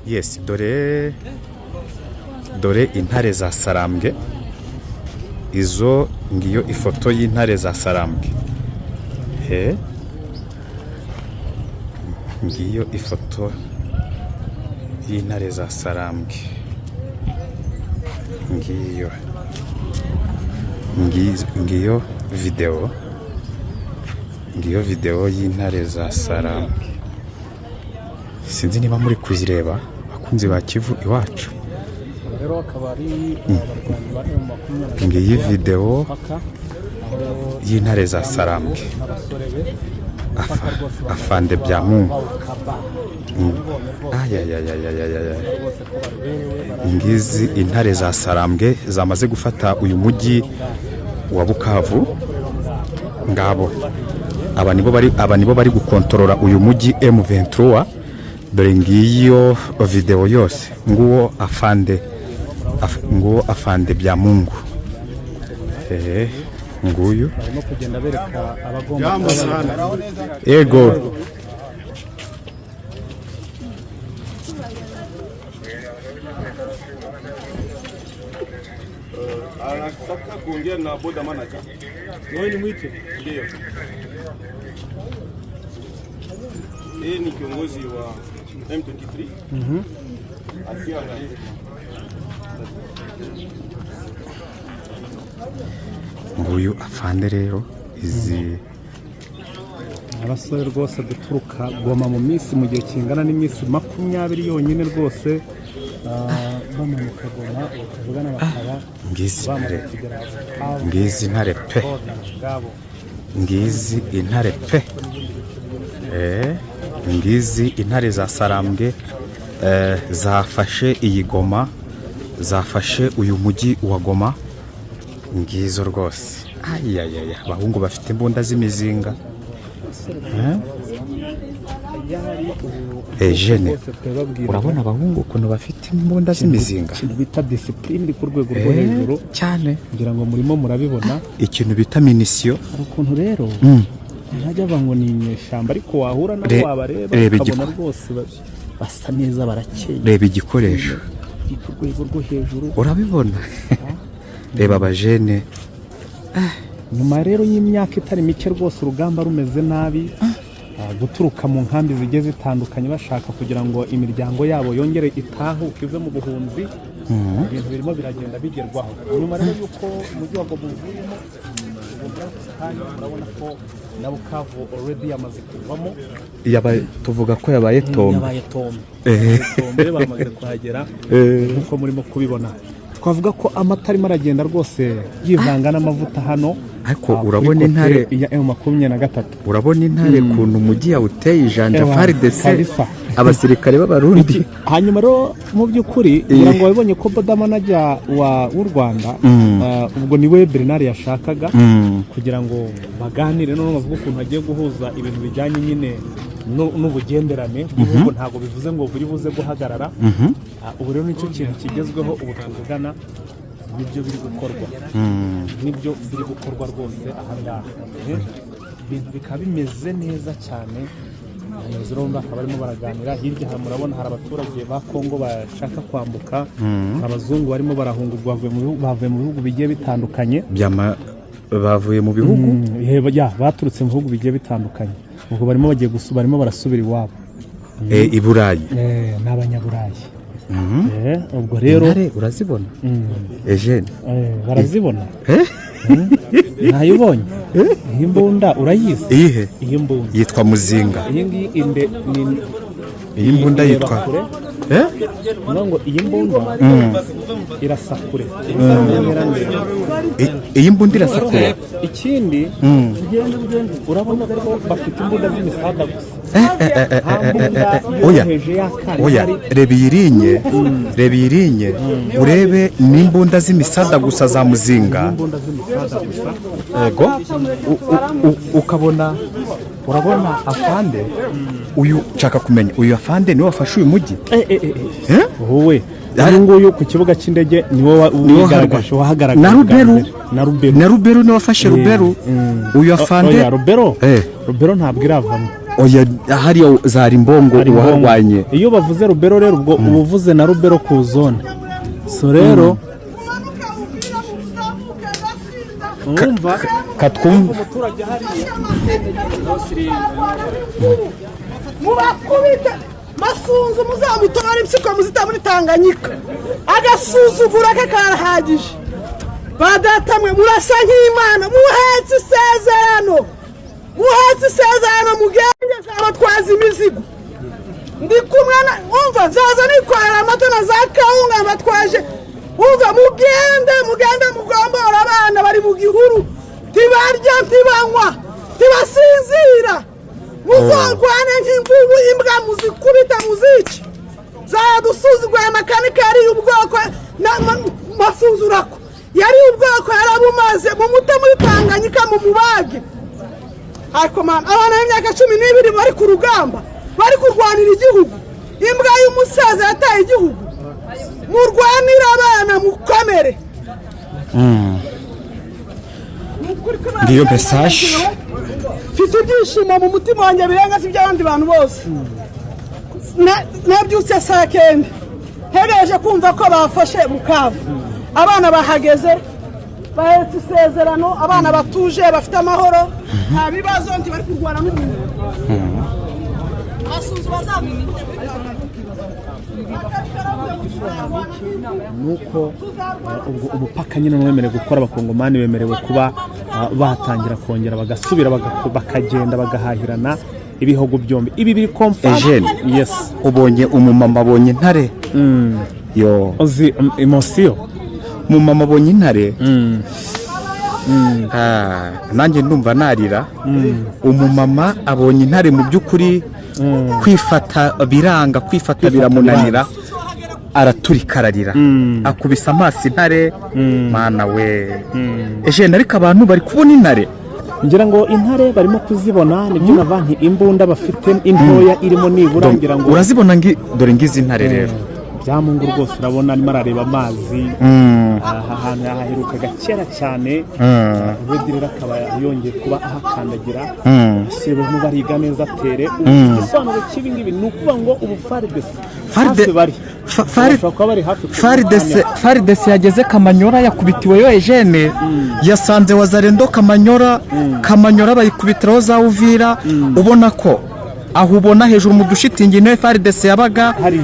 Yes, dore dore intare za Sarambwe izo. Ngiyo ifoto y'intare za Sarambwe. He, ngiyo ifoto y'intare za Sarambwe, ngiyo. Ngiyo videwo, ngiyo videwo y'intare za Sarambwe. Sinzi niba muri kuzireba, bakunzi ba Kivu Iwacu. Rero akaba ari abarwanyi ba M23 Ngiyi videwo mupaka, aho y'intare za Sarambwe. n'abasore be mupaka rwose bamaze Afande kuba bya Mungu. bawukaba. Mubibonye rwose Ayayayayayaya. rwose ko baberewe bara Ngizi intare za Sarambwe zamaze gufata uyu mujyi wa Bukavu. Ngabo aba nibo bari gukontorora uyu mujyi M23. Dore ngiyo videwo yose. Nguwo afande bya Mungu. Nguyu. Barimo kugenda bereka abagomba kuba bari Ego. Anataka kuongea na boda manager. Wewe ni mwite. Ndio. Yeye ni kiongozi wa M23. Akiwa na Nguyu afande rero izi. Abasore rwose guturuka Goma mu minsi, mu gihe kingana n'iminsi 20 yonyine rwose, bamanuka Goma, ubu tuvugana bakaba Ngizi bamaze intare. kugera Bukavu. Ngizi intare pe. Ngabo. Ngizi intare pe. Ngizi intare za Sarambwe, zafashe iyi Goma, zafashe uyu mujyi wa Goma. Ngizo rwose. Ayayaya, abahungu bafite imbunda z'imizinga. Jene. Rwose turababwira. Urabona abahungu ukuntu bafite imbunda z'imizinga? Ikintu bita discipline iri ku rwego rwo hejuru. Cyane. Ngira ngo murimo murabibona. Ikintu bita munition. Hari ukuntu rero ntajya avuga ngo ni inyeshyamba, ariko wahura nabo, wabareba reba ukabona rwose basa neza, barakeye. Reba igikoresho. Iri ku rwego rwo hejuru. Urabibona, reba abajene. Nyuma rero y'imyaka itari mike rwose urugamba rumeze nabi, guturuka mu nkambi zigiye zitandukanye bashaka kugira ngo imiryango yabo yongere itahuke ive mu buhunzi, ibintu birimo biragenda bigerwaho. Nyuma rero y'uko umujyi wa Goma uvuyemo, ubu muri aka kanya murabona ko na Bukavu already yamaze kuvamo. Tuvuga ko yabaye tombe. Yabaye tombe. Tombe, bamaze kuhagera nk'uko murimo kubibona. Twavuga ko amata arimo aragenda rwose yivanga n'amavuta hano. Ariko kuri urabona côté intare ya M23. Urabona intare ukuntu umujyi yawuteye ijanja? Ewa, FARDC, kabisa. abasirikare b'Abarundi. Hanyuma rero mu by'ukuri ngira ngo wabibonye ko border manager w'u Rwanda, ubwo niwe Bernard yashakaga kugira ngo baganire, noneho bavuge ukuntu hagiye guhuza ibintu bijyanye nyine n'ubugenderane bw'ibihugu. Ntabwo bivuze ngo buri buze guhagarara. Ubu rero nicyo kintu kigezweho ubu tuvugana, nibyo biri gukorwa, nibyo biri gukorwa rwose aha ngaha. Ibintu bikaba bimeze neza cyane. Abayobozi rero bakaba barimo baraganira. Hirya aha murabona hari abaturage ba Kongo bashaka kwambuka, hari abazungu barimo barahunga, ubwo bavuye mu bihugu bigiye bitandukanye. Bavuye mu bihugu. Ya, baturutse mu bihugu bigiye bitandukanye, ubwo barimo bagiye barimo barasubira iwabo. I Burayi. Ni Abanyaburayi. Ubwo rero Intare urazibona, Eugene? Barazibona. Ntayibonye iyi mbunda? Urayizi? Iyihe? Iyi mbunda. Yitwa muzinga. Iyi ngiyi inde ni Iyi mbunda ireba yitwa kure. Eh? Ni ngo iyi mbunda irasa kure, irasa mu ntera ndende. Iyi mbunda irasa kure. Ikindi, urabona ko bafite imbunda z'imisada gusa, nta mbunda Oya. yoroheje y'akana Oya. ihari. Reba iyi rinye, reba iyi rinye, urebe n'imbunda z'imisada gusa za muzinga. Imbunda z'imisada gusa. Yego. Ukabona, urabona afande uyu, nshaka kumenya uyu afande niwe wafashe uyu mujyi? Eh? Wowe, uyu nguyu ku kibuga cy'indege niwe Niwe wigaragaje, wahagaragaye Na bwa Ruberu. mbere. Na Ruberu. Na Ruberu niwe wafashe Ruberu, uyu afande. Oya, Rubero. Eh. Rubero ntabwo iravamo. Oya, hariya zari Mbongo. Hari Mbongo. Uwaharwanye. Iyo bavuze Rubero rero, ubwo uba uvuze na Rubero ku zone. So rero mwumva Katwumva. umuturage hariya. Mubakubite Masunzu, muzamutora impyiko muzita muri Tanganyika. Agasuzugura ke karahagije. Ba data mwe, murasa nk'Imana, muhetse isezerano, muhetse isezerano, mugenge abatwaza imizigo. Ndi kumwe na umva, nzaza nikorera amata na za kawunga mbatwaje. Umva, mugende, mugende mugombora abana bari mu gihuru, ntibarya, ntibanywa, ntibasinzira. Muzarwane nk'imvubu, imbwa muzikubita, muzice. Zadusuzuguye. Makanika yariye ubwoko Masunzurako yariye ubwoko, yarabumaze. Mumute muri Tanganyika, mumubage. Ariko mana, abana b'imyaka 12 bari ku rugamba, bari kurwanira igihugu. Imbwa y'umusaza yataye igihugu. Murwanire abana, mukomere. Ngiyo message. Mfite ibyishimo mu mutima wanjye birenga si iby'abandi bantu bose. Nabyutse saa 9 ntegereje kumva ko bafashe Bukavu. Abana bahageze bahetse isezerano, abana batuje, bafite amahoro, nta bibazo, ntibari kurwana n'umuntu. Masunzu bazamwite muri Nuko ubwo umupaka nyine wemerewe gukora, Abakongomani bemerewe kuba batangira kongera bagasubira bakagenda bagahahirana ibihugu byombi. Ibi biri confirm. Eugene. Yes. Ubonye umumama abonye intare yo. Uzi emotion. Umumama abonye intare. Ah, nanjye ndumva narira. Umumama abonye intare, mu by'ukuri kwifata biranga, kwifata biramunanira, araturika ararira, akubise amaso intare. Mana we, Eugene, ariko abantu bari kubona intare. Ngira ngo intare barimo kuzibona, nibyo na banki imbunda bafite intoya irimo nibura, ngira ngo Urazibona dore ngizi intare rero. Byamungu rwose, urabona arimo arareba amazi. Aha hantu yahaherukaga kera cyane. Redi rero akaba yongeye kuba ahakandagira. Abasore barimo bariga neza tere. Ubu igisobanuro cy'ibi ngibi ni ukuvuga ngo ubu FARDC hafi bari bashobora kuba bari hafi. FARDC yageze Kamanyora, yakubitiweyo Eugene. Yasanze Wazalendo Kamanyora, Kamanyora bayikubitiraho za Uvira. Ubona ko aho ubona hejuru mu dushitingi niyo FARDC yabaga. Hari